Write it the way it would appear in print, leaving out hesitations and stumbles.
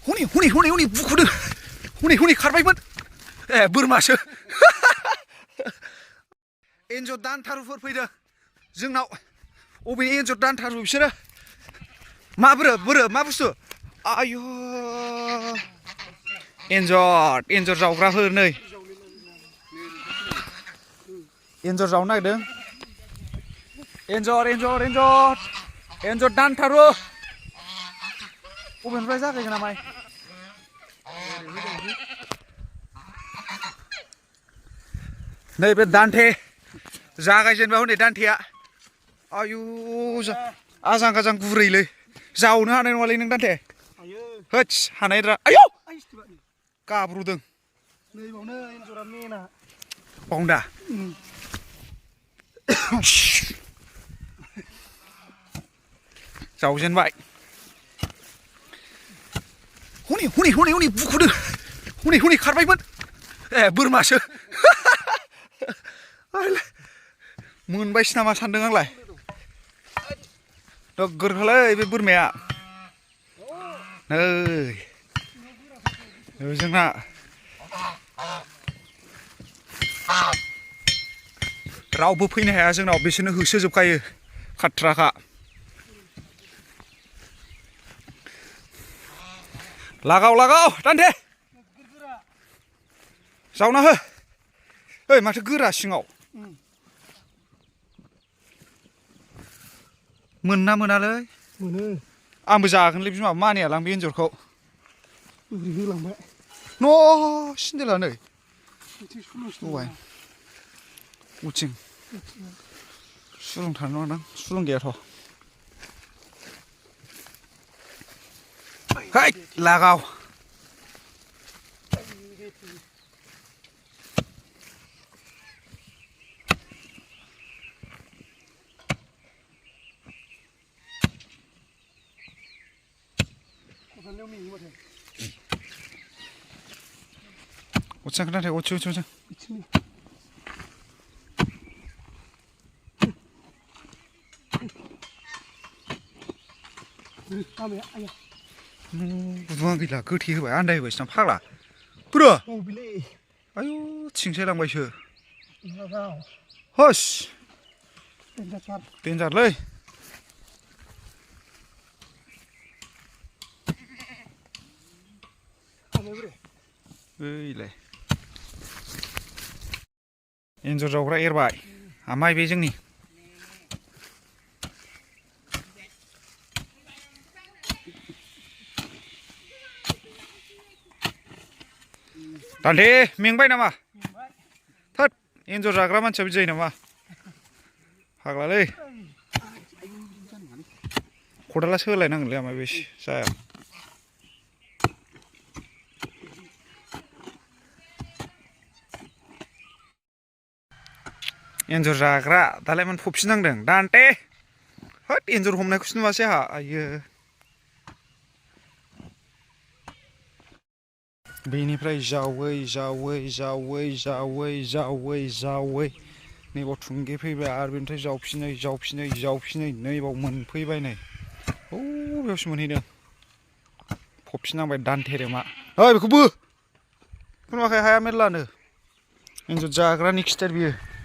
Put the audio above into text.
हनै बुखुदों हनै खारबायमोन ए बोरमासो एन्जर दानथारुफोर फैदों जोंनाव अबेनि एन्जर दानथारु बिसोरो मा मा बुस्थु आयु एन्जर जावग्राफोर नै एन्जर जावनो नागिरदों एन्जर दानथारु बबेनिफ्राय जागायगोन नामाय नै बे दान्थे जागायजेनबाय हनै दान्थेया आयु आजां गाजां गुरैलै जावनो हानाय नङालै नों दान्थे होस हानायद्रा आयौ गाब्रुदों बावनो दा जावजेनबाय हनै बुखुदों हनै खारबायमोन ए बोरमासो मोनबायसो नामा सानदों आंलाय नोगोरखालै बे बोरमाया नै जोंना रावबो फैनो हाया जोंनाव बिसोरनो होसोजोबखायो खाथ्राखा लागाव दान्थे जावना हो ओइ माथो गोरा सिङाव मोनना मोनालै मोनो आंबो जागोनलै बिमा मानियालां बे एन्जरखौ होलांबाय न' सिन्देला नै उथिं सुलुं थानो नङादां सुलुं गैयाथ' है लागाव 어찌 그래 어찌 구두한 길라 그 뒤에 봐 안다 이거 진짜 파라 불어 아유 칭세랑바이셔 허씨 된잘래 의래 एन्जर जावग्रा एरबाय आमाय बे जोंनि दान्थे मेंबाय नामा थोद एन्जर जाग्रा मानसिया बिदि जायो नामा फाग्लालै खदाला सोलायनांगोनलै आमाय बे जाया एन्जर जाग्रा दालाय मानो फबफिननांदों दान्थे होद एन्जर हमनायखौसो नुवासै आहा आयो बेनिफ्राय जावै नैबाव थुंगे फैबाय आरो बेनिफ्राय जावफिनै नैबाव मोनफैबाय नै औ बेयावसो मोनहैदों फबफिननांबाय दान्थेरेमा ओइ बेखौबो खुनुवाखै हाया मेरलानो एन्जर जाग्रानि खिथेर बियो